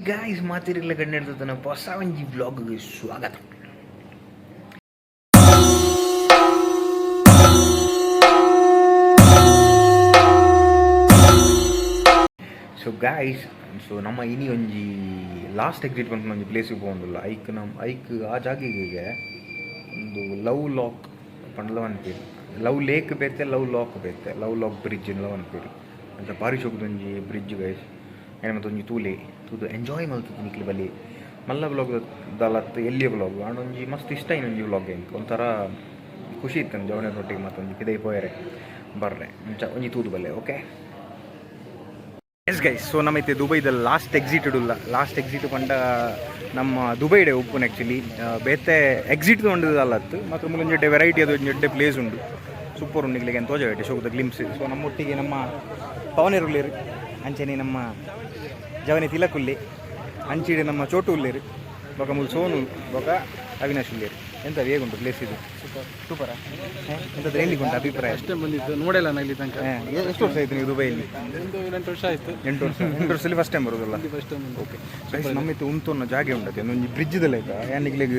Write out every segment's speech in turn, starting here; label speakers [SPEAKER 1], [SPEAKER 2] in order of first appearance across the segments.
[SPEAKER 1] Guys, ಮಾತಿರಿಲ್ಲ ಕಣ್ಣೆಡ್ತನ ಹೊಸ ಒಂಜಿ ವ್ಲಾಗ್ಗೆ ಸ್ವಾಗತ. ಸೊ ಗಾಯ್ಸ್, ಸೊ ನಮ್ಮ ಇನಿ ಒಂಜಿ ಲಾಸ್ಟ್ ಎಕ್ಸಿಟ್ ಪನ್ಪುನ ಒಂಜಿ ಪ್ಲೇಸಿಗೆ ಪೋವೊಂದುಲ್ಲ. ಐಕ್ ನಮ್ಮ ಐಕ್ ಆ ಜಾಗೆಗೆ ಒಂದು ಲವ್ ಲಾಕ್ ಪಂಡಲ ಪನ್ಪೆರ್. ಲವ್ ಲೇಕ್ ಬೇತೆ, ಲವ್ ಲಾಕ್ ಬೇತೆ. ಲವ್ ಲಾಕ್ ಬ್ರಿಡ್ಜ್ ಎಲ್ಲ ಪನ್ಪೆರ್. ಅಂಚ ಬಾರಿ ಶೋಕುದ ಒಂಜಿ ಬ್ರಿಡ್ಜ್ ಗೈಸ್. ಐನ ಮತ್ತ ಒಂಜಿ ತೂಲೆ, ತೂದು ಎಂಜಾಯ್ ಮಲ್ತುದು ನಿಕ್ಲೆ ಬಲಿ. ಮಲ್ಲ ವ್ಲಾಗ್ ದಾಲತ್, ಎಲ್ಯ ವ್ಲಾಗ್ ಆಂಡ ಒಂಜಿ ಮಸ್ತ್ ಇಷ್ಟ ಆಯಿನ ಒಂಜಿ ವ್ಲಾಗ್ ಎಂಕ್. ಒಂಥರ ಖುಷಿ ಇತ್ತು ಜವನೆರ್ನೊಟ್ಟಿಗೆ ಮತ್ತೊಂಜಿ ಪಿದಯಿ ಪೋಯೆರೆ ಬರ್ರೆ. ಅಂಚ ಒಂಜಿ ತೂದು ಬಲ್ಲೆ. ಓಕೆ, ಎಸ್ ಗೈಸ್, ಸೊ ನಮ್ಮ ಇತ್ತೆ ದುಬೈದ ಲಾಸ್ಟ್ ಎಕ್ಸಿಟ್ ಉಲ್ಲ. ಲಾಸ್ಟ್ ಎಕ್ಸಿಟ್ ಪಂಡ ನಮ್ಮ ದುಬೈಡೆ ಉಪ್ಪುನ ಆ್ಯಕ್ಚುಲಿ ಬೇತೆ ಎಕ್ಸಿಟ್ ಅಲ್ಲತ್ತು ಮಾತ್ರ. ಮೂಲೊಂಜಿ ವೆರೈಟಿ, ಅದು ಒಂಜಿ ಎಡ್ಡೆ ಪ್ಲೇಸ್ ಉಂಡು. ಸೂಪರ್ ಉಂಡು. ನಿಕ್ಲೆಗೆ ತೋಜಾವೇಟೆ ಶೋಕುದ ಗ್ಲಿಮ್ಸ್. ಸೊ ನಮ್ಮೊಟ್ಟಿಗೆ ನಮ್ಮ ಪವನಿರುಲ್ಲೇರು, ಅಂಚನೆ ನಮ್ಮ ಜವನೆ ತಿಲಕುಲ್ಲೆ, ಅಂಚಿಡೆ ನಮ್ಮ ಚೋಟು ಉಲ್ಲೇರು, ಬೊಕ ಮೂಲು ಸೋನು, ಬೊಕ ಅವಿನಾಶ್ ಉಲ್ಲೇರು. ಎಂತ ಹೇಗುಂಟು ಪ್ಲೇಸ್ ಇದು? ಸೂಪರ್ ಸೂಪರಾ? ಎಂತಾದ್ರೂ ಹೇಳಿಕ್ಕೆ ಉಂಟು ಅಭಿಪ್ರಾಯ?
[SPEAKER 2] ಅಷ್ಟೇ ಬಂದಿದ್ದು, ನೋಡಿಲ್ಲ ನಾನು ಇಲ್ಲಿ ತನಕ.
[SPEAKER 1] ಎಷ್ಟು ವರ್ಷ ಆಯ್ತು ನೀವು ದುಬೈಲಿ?
[SPEAKER 2] ಒಂದು 8 ವರ್ಷ ಆಯ್ತು.
[SPEAKER 1] 8 ವರ್ಷ. 8 ವರ್ಷದಲ್ಲಿ ಫಸ್ಟ್ ಟೈಮ್ ಬರೋದಲ್ಲ?
[SPEAKER 2] First time.
[SPEAKER 1] ಓಕೆ ಗೈಸ್, ನಮ್ಮ ಉಂತೊನ್ನ ಜಾಗೆ ಉಂಡತೆ, ಒಂಜಿ ಬ್ರಿಡ್ಜ್ದಲ್ಲ ಆಯ್ತಾ. ಯಾನಿಗ್ಲೆಗ್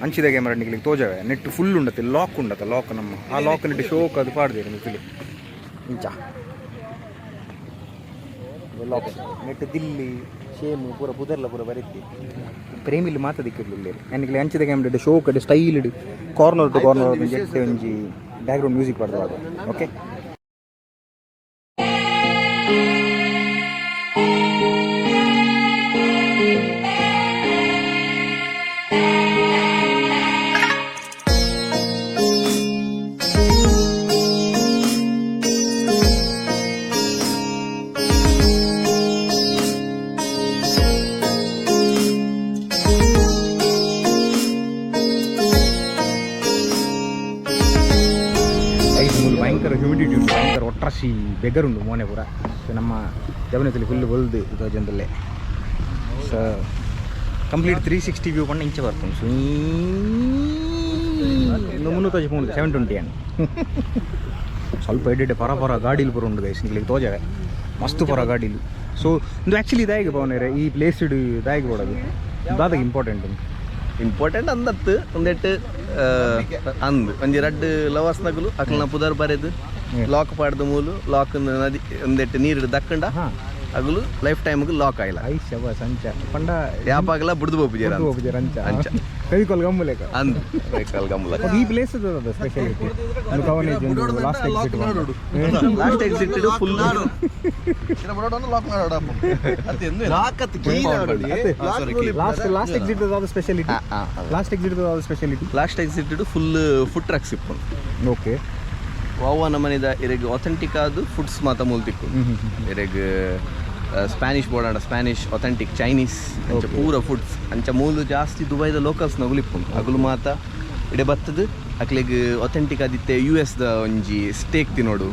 [SPEAKER 1] ಅಂಚಿದ ಕ್ಯಾಮ್ರಾ ನಿಗ್ಲಿಗೆ ತೋಜವೆ. ನೆಟ್ ಫುಲ್ ಉಂಡತೆ, ಲಾಕ್ ಉಂಡತೆ. ಲಾಕ್ ನಮ್ಮ ಆ ಲಾಕ್ ನೆಟ್ ಶೋಕ್ ಅದು ಪಾಡ್ದೇರು ಮಿತ್ತುಲಿ. ಇಂಚ ಲಾಕ್ ನೆಟ್ ದಿಲ್ಲಿ ಶೇಮ್ ಪೂರ ಪುದರ್ಲ ಪೂರ ಬರೀತಿ. ಪ್ರೇಮಿಲ್ ಮಾತ ದಿಕ್ಕಿರ್ಲಿಲ್ಲ. ಯಾನಿಗ್ಲೆ ಅಂಚಿದ ಕ್ಯಾಮ್ರಾ ಶೋಕ್ ಸ್ಟೈಲ್ ಕಾರ್ನರ್ ಟು ಕಾರ್ನರ್ ಒಂಜಿ ಒಂಜಿ ಬ್ಯಾಕ್ಗ್ರೌಂಡ್ ಮ್ಯೂಸಿಕ್ ಪಾಡ್ದು. ಓಕೆ ಐದು ಮೂಲು ಭಯಂಕರ ಹ್ಯೂಮಿಡಿಟಿ ಉಂಟು, ಭಯಂಕರ ಒಟ್ರಾಸಿ ಬೆಗರುಂಡು ಮೋನೆ ಪೂರ. ಸೊ ನಮ್ಮ ಜವನದಲ್ಲಿ ಫುಲ್ ಬೊಲ್ದು ಜನದಲ್ಲೇ. ಸೊ ಕಂಪ್ಲೀಟ್ 360 ವ್ಯೂ ಪಂಡ ಇಂಚ ಬರ್ತುಂಡು. ಸೊ 300 ಫೋನ್ 720 ಅನ್ ಸ್ವಲ್ಪ ಎಡ್ಡೆ ಪರ ಪರ ಗಾಡಿಲಿ ಪೂರ ಉಂಡು ಗೈಸ್. ನಿಕ್ಲೆಗ್ ತೋಜವೆ, ಮಸ್ತ್ ಪರ ಗಾಡಿಲು. ಸೊ ಇದು ಆ್ಯಕ್ಚುಲಿ ದಾಯಿಗೆ ಪವನೇರೆ, ಈ ಪ್ಲೇಸ್ ದಾಯಿಗೆ ಬೋಡದು, ದಾದಾಗ ಇಂಪಾರ್ಟೆಂಟ್?
[SPEAKER 3] ಇಂಪಾರ್ಟೆಂಟ್ ಅಂದತ್ತು ಒಂದೆಟ್ಟು ಅಂದ್ ಒಂಜಿ ರಡ್ಡ್ ಲವರ್ಸ್ ನಗುಲು ಅಕ್ಲನ ಪುದರ್ ಬರೆದು ಲಾಕ್ ಪಾಡ್ದು ಮೂಲು ಲಾಕ್ ನದಿ ಒಂದೆಟ್ಟು ನೀರು ದಕ್ಕಂಡ ಅಗುಲು ಲೈಫ್ ಟೈಮ್ಗೆ ಲಾಕ್ ಆಯ್ಲ.
[SPEAKER 1] I ಶವ ಸಂಚ ಪಂಡ
[SPEAKER 3] ಯಾಪಾಗಲ ಬುಡ್ದು ಪೋಪುಜೆರ್.
[SPEAKER 1] ಹೋಗುಜೆರ್ ಅಂಚ.
[SPEAKER 3] ಅಂಚ.
[SPEAKER 1] ಫೆವಿಕಾಲ್ ಗಮ್ಮುಲೆಕ.
[SPEAKER 3] ಅಂದ್ ಫೆವಿಕಾಲ್ ಗಮ್ಮುಲೆಕ.
[SPEAKER 1] ಈ place speciality last exit.
[SPEAKER 3] Last exit full.
[SPEAKER 1] Last last exit ದಾದ ಸ್ಪೆಷಾಲಿಟಿ? ಲಾಸ್ಟ್ ಎಕ್ಸಿಟ್ ದಾದ speciality?
[SPEAKER 3] Last exit full food trucks ಇಪ್ಪುಂಡು. ವಾವ ನಮನಿದ ಇರೆಗ್ ಅಥೆಂಟಿಕ್ ಆದ್ ಫುಡ್ಸ್ ಮಾತ ಮೂಲು ತಿಕ್ಕು. ಇರೆಗ್ ಸ್ಪ್ಯಾನಿಷ್ ಬೋಡಾಂಡ ಸ್ಪ್ಯಾನಿಷ್, ಅಥೆಂಟಿಕ್ ಚೈನೀಸ್, ಅಂಚ ಪೂರ ಫುಡ್ಸ್ ಅಂಚ ಮೂಲು. ಜಾಸ್ತಿ ದುಬೈದ ಲೋಕಲ್ಸ್ ನಗುಲು ಇಪ್ಪುಂಡು. ಅಗುಲು ಮಾತ ಇಡೆ ಬತ್ತದು ಅಕ್ಲೆಗ್ ಅಥೆಂಟಿಕ್ ಆದಿತ್ತೆ ಯು ಎಸ್ ದ ಒಂಜಿ ಸ್ಟೇಕ್ ತಿನ್ನೋಡು,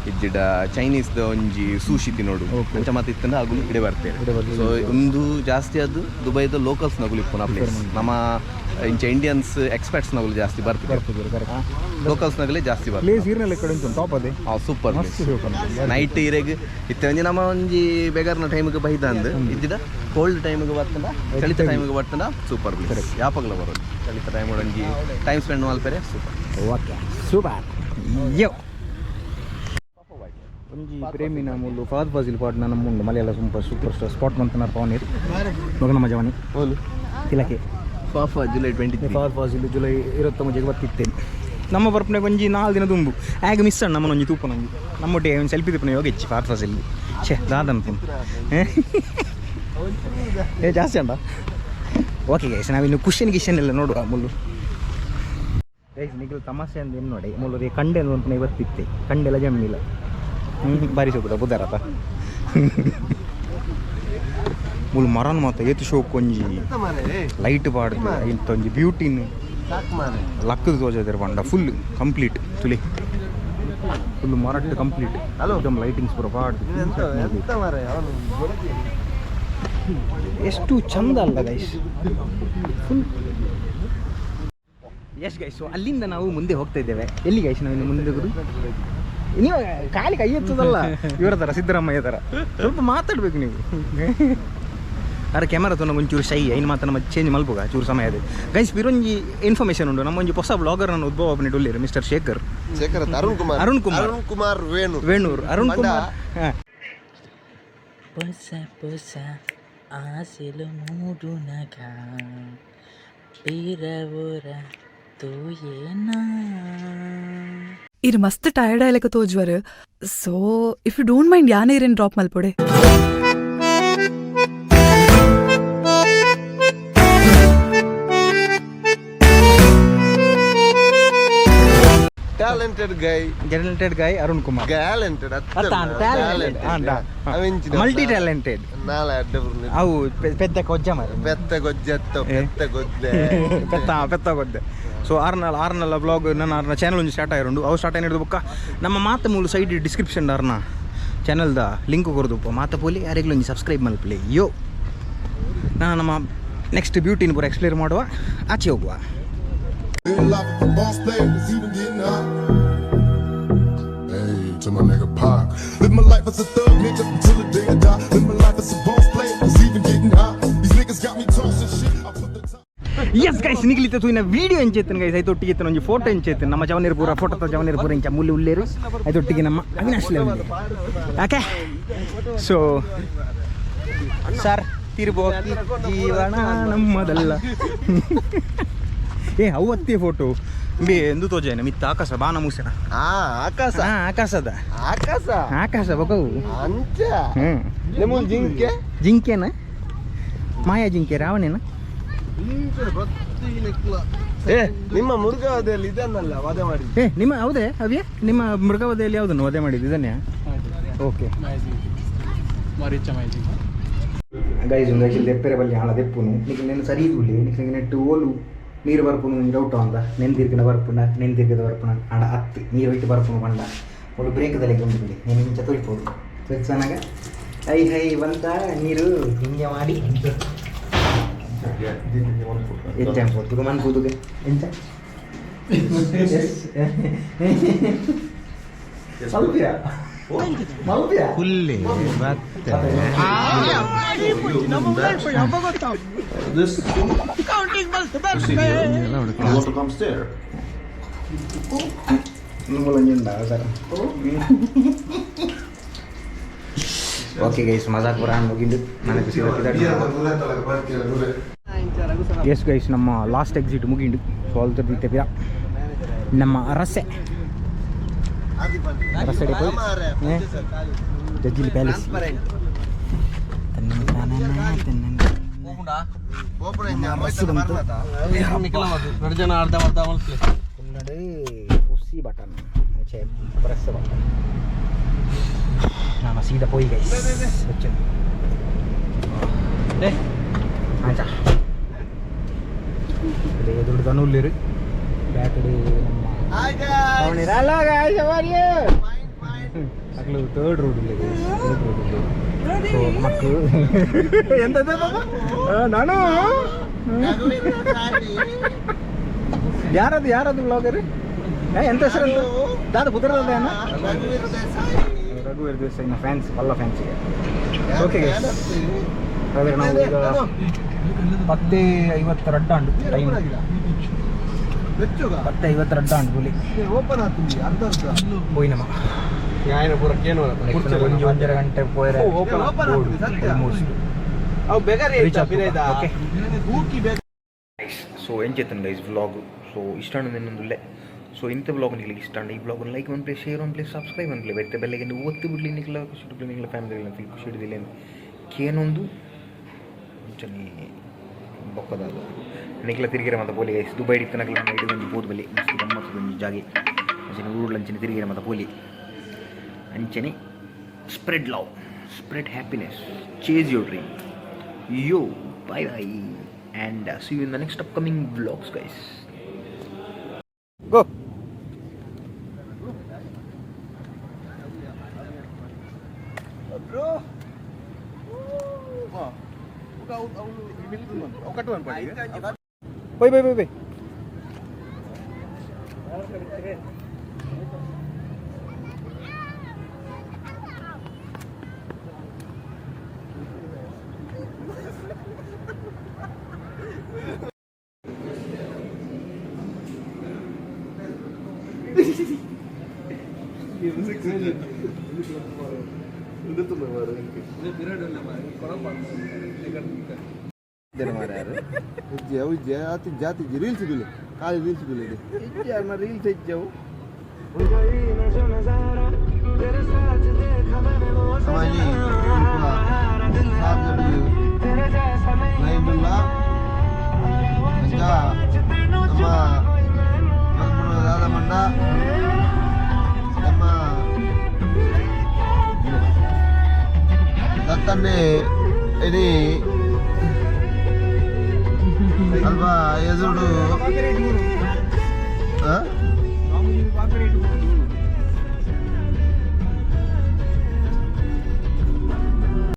[SPEAKER 3] ಇಜ್ಜಿಡ ಚೈನೀಸ್ ದ ಒಂಜಿ ಸೂಶಿ ತಿನ್ನೋಡು, ಅಂಚ ಮಾತ ಇತ್ತಂಡ ಅಗುಲು ಇಡೆ ಬರ್ತಾರೆ.
[SPEAKER 1] ಇಡೆ ಬರ್ತಾರೆ.
[SPEAKER 3] ಸೊ ಒಂದು ಜಾಸ್ತಿ ಅದು ದುಬೈದ ಲೋಕಲ್ಸ್ ನಗುಲು ಇಪ್ಪುನ ಪ್ಲೇಸ್. ನಮ್ಮ ಇಂಚ ಇಂಡಿಯನ್ಸ್ ಎಕ್ಸ್ಪ್ಯಾಟ್ಸ್ ನಗುಲು ಜಾಸ್ತಿ ಬರ್ತಾರೆ.
[SPEAKER 1] ಬರ್ತಿದ್ದೀರಿ, ಕರೆಕ್ಟ್.
[SPEAKER 3] ಲೋಕಲ್ಸ್ ನಗಲೇ ಜಾಸ್ತಿ ಬರ್ತಾರೆ.
[SPEAKER 1] ಪ್ಲೇಸ್ ಈರ್ನೆಲ್ಲ ಕಡೆ ಉಂಟು, ಟಾಪ್ ಅದೇ.
[SPEAKER 3] ಹಾ, ಸೂಪರ್.
[SPEAKER 1] ಮಸ್ತ್ ಸೂಪರ್.
[SPEAKER 3] ನೈಟ್ ಇರೆಗ್ ಇತ್ತೆ ಒಂಜಿ ನಮ್ಮ ಒಂಜಿ ಬೆಗರ್ನ ಟೈಮ್ಗೆ ಬೈದಂದು, ಇದ್ದಿಡ ಕೋಲ್ಡ್ ಟೈಮ್ಗೆ ಬರ್ತಂಡ, ಚಳಿತ ಟೈಮ್ಗೆ ಬರ್ತಂಡ ಸೂಪರ್ ಪ್ಲೇಸ್. ಯಾಪಾಗ್ಲ ಬರೋದು, ಚಳಿತ ಟೈಮ್ ಒಂಜಿ ಟೈಮ್ ಸ್ಪೆಂಡ್ ಮಲ್ಪೆರೆ ಸೂಪರ್.
[SPEAKER 1] Okay, super. ಯೋ ಒಂಜಿ ಪ್ರೇಮಿನ ಮೂಲು ಫಾದ್ ಫಾಜಿಲ್ ಪಾಡ್ ನಮ್ಮ ಉಂಡು. Malayala super super star spot ಮಂತನ ಪವನೀರ್ ಮಗ ನಮ್ಮ ಜವನಿ ತಿಲಕೆ.
[SPEAKER 3] ಫಾಫಾ ಜುಲೈ 23.
[SPEAKER 1] ಫಾದ್ ಫಾಜಿಲ್ ಜುಲೈ 29ಗೆ ಬತ್ತಿತ್ತೇನೆ. ನಮ್ಮ ಬರ್ಪನೆ ಒಂಜಿ 4 ದಿನ ದುಂಬು ಆಗ ಮಿಸ್ ಅಣ್ಣ ನಮ್ಮನ ಒಂಜಿ ತೂಪನ ಒಂಜಿ ನಮ್ಮೊಟ್ಟಿಗೆ ಒಂದು ಸೆಲ್ಫಿ ತಿಪ್ಪನ ಯೋಗ ಹೆಚ್ಚಿ ಫಾದ್ ಫಾಜಿಲ್. ಛೇ, ದಾದನ್ಪುನ್ ಏ ಜಾಸ್ತಿ ಅಂಡ. ಓಕೆ ಗೈಸ್, ನಾವಿನ್ನು ಕುಷನ್ ಗಿಷನ್ ಎಲ್ಲ ನೋಡುವ ಮುಲ್ಲು. ಗೈಸ್, ನಿಖಿಲ್ ತಮಾಷೆ ಅಂದ ಏನು ನೋಡಿ, ಮುಲ್ಲು ಕಂಡೆ ಅಂತ ಇವತ್ತಿತ್ತೆ ಕಂಡೆಲ್ಲ ಜಮ್ಮಿಲ್ಲ. ಬಾರಿ ಸೋಕುದ ಬುಧಾರತ. ಮುಲ್ ಮರನ್ ಮಾತ ಏತು ಶೋಕ್. ಒಂಜಿ ಲೈಟ್ ಪಾಡ್ದು ಇಂತ ಒಂಜಿ ಬ್ಯೂಟಿನ್ ಲಕ್ಕದ ತೋಜಾದಿರ ಪಂಡ ಫುಲ್ ಕಂಪ್ಲೀಟ್ ತುಲಿ. ಫುಲ್ ಮರಟ್ ಕಂಪ್ಲೀಟ್ ಎಕ್ದಮ್ ಲೈಟಿಂಗ್ಸ್ ಪೂರ ಪಾಡ್ದು ಎಷ್ಟು ಚಂದ ಅಲ್ಲ ಗೈಸ್? ಫುಲ್. ಎಸ್ ಗೈಸ್, ಸೊ ಅಲ್ಲಿಂದ ನಾವು ಮುಂದೆ ಹೋಗ್ತಾ ಇದ್ದೇವೆ. ಎಲ್ಲಿ ಗೈಸ್ ನಾವು ಇನ್ನು ಮುಂದೆ ಹೋಗುದು? ನೀವು ಖಾಲಿ ಕೈ ಎತ್ತದಲ್ಲ, ಇವರ ಥರ, ಸಿದ್ದರಾಮಯ್ಯ ಥರ ಸ್ವಲ್ಪ ಮಾತಾಡ್ಬೇಕು ನೀವು. ಅರೆ ಕ್ಯಾಮರಾ ತೊಂದ ಒಂಚೂರು ಶೈ ಐನು ಮಾತ್ರ ನಮ್ಮ ಚೇಂಜ್ ಮಲ್ಪುಗ ಚೂರು ಸಮಯ ಅದು. ಗೈಸ್, ಬಿರೊಂಜಿ ಇನ್ಫಾರ್ಮೇಷನ್ ಉಂಡು. ನಮ್ಮ ಒಂಜಿ ಹೊಸ ಬ್ಲಾಗರ್ ಅನ್ನು ಉದ್ಭವ ಉಳ್ಳೇರು, ಮಿಸ್ಟರ್ ಶೇಖರ್.
[SPEAKER 4] ಶೇಖರ್, ಅರುಣ್ ಕುಮಾರ್.
[SPEAKER 1] ಅರುಣ್ ಕುಮಾರ್.
[SPEAKER 4] ಅರುಣ್ ಕುಮಾರ್ ವೇಣು.
[SPEAKER 1] ವೇಣೂರ್ ಅರುಣ್
[SPEAKER 4] ಮಂಡ.
[SPEAKER 1] ಕುಮಾರ್ ಹಾ.
[SPEAKER 5] ಪೊಸ ಪೊಸ ಆಸೆಲು ಮೂಡುನಗ ಪಿರವೊರ ತೂಯೇನಾ.
[SPEAKER 6] ಇರ್ ಮಸ್ತ್ ಟಯರ್ಡ್ ಆಯ್ಲೆಕ ತೋಜುವರು. So if you don't mind, ಯಾನ್ ಇರೇನ್ ಡ್ರಾಪ್ ಮಲ್ಪೊಡೆ.
[SPEAKER 4] Talented guy.
[SPEAKER 1] Talented guy Arun Kumar.
[SPEAKER 4] Talented.
[SPEAKER 1] Multi talented.
[SPEAKER 4] ನಾಳೆ ಅಡ್ಡ.
[SPEAKER 1] ಅವು ಪೆದ್ದ ಕೊಜ್ಜ ಮಾರೆ.
[SPEAKER 4] ಪೆತ್ತ ಗೊಜ್ಜೆತ್ತ, ಪೆತ್ತ ಗೊಜ್ಜೆ.
[SPEAKER 1] ಪೆತ್ತ ಪೆತ್ತ ಗೊದ್ದೆ. ಸೊ ಆರ್ನಲ್ಲ ಆರ್ನಲ್ಲ ಬ್ಲಾಗ್ ನನ್ನ ಆರ್ನ ಚಾನಲ್ ಒಂಜಿ ಸ್ಟಾರ್ಟ್ ಆಯಿರುಂಡು. ಅವು ಸ್ಟಾರ್ಟ್ ಆಯಿರೋದು ಬೊಕ್ಕ ನಮ್ಮ ಮಾತ ಮೂಲು ಸೈಡ್ ಡಿಸ್ಕ್ರಿಪ್ಷನ್ ಆರ್ನ ಚಾನಲ್ದ ಲಿಂಕ್ ಕೊರ್ದು ಮಾತ ಪೋಲಿ ಯಾರಿಗ್ಲೂ ಒಂಜಿ ಸಬ್ಸ್ಕ್ರೈಬ್ ಮಲ್ಪಲೆ. ಯೋ, ನಾನು ನಮ್ಮ ನೆಕ್ಸ್ಟ್ ಬ್ಯೂಟಿನ ಪೂರ ಎಕ್ಸ್ಪ್ಲೇನ್ ಮಾಡುವ, ಆಚೆ ಹೋಗುವ.
[SPEAKER 7] Living life of a boss player is even getting hot. Hey, to my nigga Pac. Live my life as a thug nigga until the day I die. Live my life as a boss player is even getting hot. These niggas got me tossing shit. I put the top.
[SPEAKER 1] S guys, ನಿಗ್ಲಿತ್ತ ತೂಯಿನ video ಎಂಚೆತ್ತನ guys, ಐತೊಟ್ಟಿಗೆ ಇತ್ತನ ಒಂಜಿ photo ಎಂಚೆತ್ತನ. ನಮ್ಮ ಜವನೀರ್ ಪೂರ photo, ಜವನೀರ್ ಪೂರ ಇಂಚ ಮುಲ್ಲಿ ಉಲ್ಲೇರು. ಐತೊಟ್ಟಿಗೆ ನಮ್ಮ Avinash. Okay, ಸೊ sir ತಿರುಬೋಕಿ ಜೀವನ ನಮ್ಮದಲ್ಲ. ಏ, ಅವು ಅತ್ತಿ ಫೋಟೋ ಬೇ ಎಂದು ತೋಜೇನೆ ಮಿತ್ತ ಆಕಾಶ ಬಾನ ಮೂಸೆನ.
[SPEAKER 4] ಆ ಆಕಾಶ.
[SPEAKER 1] ಹಾ, ಆಕಾಶದ.
[SPEAKER 4] ಆಕಾಶ.
[SPEAKER 1] ಆಕಾಶ ಬೊಕವು.
[SPEAKER 4] ಅಂಚ.
[SPEAKER 1] ಹ್ಮ್.
[SPEAKER 4] ನಿಮ್ಮ ಜಿಂಕೆ.
[SPEAKER 1] ಜಿಂಕೆನ, ಮಾಯಾ ಜಿಂಕೆ ರಾವಣೇನ.
[SPEAKER 4] ಏ, ನಿಮ್ಮ ಮುರುಘಾವಧಿಯಲ್ಲಿ ಇದನ್ನಲ್ಲ ವಧೆ ಮಾಡಿ?
[SPEAKER 1] ಏ, ನಿಮ್ಮ ಹೌದೇ ಅವ್ಯ, ನಿಮ್ಮ ಮೃಗವಧೆಯಲ್ಲಿ ಯಾವುದನ್ನು ವಧೆ ಮಾಡಿದ್ದು ಇದನ್ನೇ? ಓಕೆ.
[SPEAKER 2] ಮಾರೀಚ ಮಾಯಿಜಿಂಗ್.
[SPEAKER 1] ಗೈಸ್, ಒಂದು ಆಕ್ಚುಲಿ ದೆಪ್ಪೆರೆ ಬಲ್ಲಿ ಹಾಳ ದೆಪ್ಪುನು. ನಿಖಲ್ ನೆನ್ ಸರಿ ಇದುಲಿ ನಿಖಲಿಗೆ ನೆಟ್ಟು ಓಲು ನೀರು ಬರ್ಪುನು ಒಂಜಿ ಡೌಟ್ ಅಂದ. ನೆನ್ ತಿರ್ಗಿನ ಬರ್ಪುನ, ನೆನ್ ತಿರ್ಗದ ಬರ್ಪುನ ಆಂಡ ಅತ್ತು ನೀರು ಇಟ್ಟು ಬರ್ಪುನು ಪಂಡ ಓಲು ಬ್ರೇಕ್ದಲ್ಲಿ ಉಂಡು ಬಿಡಿ. నేను ಇಂಚ ತೋರಿಪೋದು ತೋರಿಸನಾಗ I high ಬಂತ ನೀರು ಹಿಂಗೆ ಮಾಡಿ ಎಂಚ ಅನ್ಬೋದು ಮನ್ ಕೂದುಗೆ ಎಂಚ ಮಲ್ಪಿಯ ಮಲ್ಪಿಯ.
[SPEAKER 3] ಹುಲ್ಲೆ.
[SPEAKER 8] This procedure. Water comes there.
[SPEAKER 1] Sir. Okay guys, ಮಜಾಕ್ ಬರ ಮುಗಿಂದು ನನಗೆ. ಎಸ್ ಗೈಸ್, ನಮ್ಮ ಲಾಸ್ಟ್ ಎಕ್ಸಿಟ್ ಮುಗಿಂಡು. ಸೊ ಅಲ್ತ ಪಿರ ನಮ್ಮ ಅರಸೆ ಅರಸೆ ಪೋಯ್ ಜಜ್ಜಿಲಿ ಪ್ಯಾಲೇಸ್. ಬಸ್ಸು ಬಂತು.
[SPEAKER 2] ಜನ ಅರ್ಧ ಅರ್ಧ ಮಲ್ಪಲೆ.
[SPEAKER 1] ಉನ್ನಡು pussy button, press button. ನಾನು ಸೀದಾ ಪೋಯಿ ಗೈಸ್. ಆಚಾ ಎದುರು ದನುಲ್ಲಿರು ಬ್ಯಾಟಡಿ ನಮ್ಮ. Hello guys, how are you? ಅಗ್ಲು third road ಇಲ್ಲ ಗೈಸ್, ಥರ್ಡ್ ರೋಡ್ ಇಲ್ಲ. ಸೊ ಮಕ್ಕಳು ಎಂತದ ನಾನು ಯಾರದು ಯಾರದು ಬ್ಲಾಗರ್? ಎಂತ ಹೆಸರು ಅಂತ ದಾದ ಪುತ್ರದ ರಘುವೀರ್ ದೇಸಾಯಿನ ಫ್ಯಾನ್ಸ್ ಅಲ್ಲ, ಫ್ಯಾನ್ಸಿಗೆ. ಓಕೆ ಗೈಸ್, ಹಾಗಾದ್ರೆ ನಾವು ಈಗ 10:52 ಅಂಡು ಟೈಮ್. 10:52 ಅಂಡು ಹುಲಿ.
[SPEAKER 4] ಓಪನ್ ಆಗ್ತದೆ ಅರ್ಧ ಅರ್ಧ.
[SPEAKER 1] ಪೋಯಿ ನಮ್ಮ ಒಂಜಿ ಒಂಜರ ಗಂಟೆ ಪೋಯರೆ.
[SPEAKER 4] ಓಪನ್ ಆಗ್ತದೆ ಸತ್ಯ.
[SPEAKER 1] ಆಲ್ಮೋಸ್ಟ್
[SPEAKER 3] ಅವು ಬೇಗಾರಿ.
[SPEAKER 1] Reach okay. ಸೊ ಎಂಚೆತ್ತನ್ ಗೈಸ್ ವ್ಲಾಗ್? ಸೊ ಇಷ್ಟ ಇನ್ನೊಂದುಲ್ಲೆ. ಸೊ ಇಂಥ ಬ್ಲಾಗ್ ನಿಮಗೆ ಇಷ್ಟ ಈ blog like one place, share one place, subscribe one play ಬೈತೆ ಬೆಲ್ಲಿಗೆ ಒತ್ತಿ ಬಿಡ್ಲಿ. ನಿಕ್ಲ ಖುಷಿ ಇಡ್ಲಿ, ನಿಕ್ಲ ಫ್ಯಾಮಿಲಿ ಫುಲ್ ಖುಷಿ ಹಿಡಿದಿಲ್ಲ ಕೇನೊಂದು ಅಂಚನೆ ಬೊಕ್ಕದಾದ ನಿಕ್ಲ ತಿರುಗಿರ ಮತ್ತೆ ಪೋಲಿ ಗೈಸ್. ದುಬೈ ಇತ್ತನಕ್ಲ ನಮ್ಮ ಇಡೀ ಒಂಜಿ ಪೋದು ಬಲ್ಲಿ ಮಸ್ತ್ ಗಮ್ಮತ್ತು ಒಂಜಿ ಜಾಗೆ. ಅಂಚನೆ ಊರುಡ್ಲ ಅಂಚನೆ ತಿರುಗಿರ ಮತ್ತೆ ಪೋಲಿ. ಅಂಚನೆ spread love, spread happiness, chase your dream. Yo, bye bye and see you in the next upcoming vlogs, guys. Go.
[SPEAKER 4] Bro.
[SPEAKER 1] Bye bye bye bye.
[SPEAKER 4] ಉಜ್ಜೆ ಉಜ್ಜೆ ಆತಿ ಜಾತಿ ರೀಲ್ಸ್ ಬಿಲ್ ಖಾಲಿ ರೀಲ್ಸ್ ಬಿಲ್ ಇದೆ.
[SPEAKER 3] ರೀಲ್ಸ್ ಹೆಚ್ಚವು.
[SPEAKER 4] ಲೈನ್ ಅಂಚ ನಮ್ಮ ದಾದ ಮಂಡ ನಮ್ಮ ದತ್ತನ್ನೇ ಇಡೀ ಅಲ್ವಾ ಎದುರು.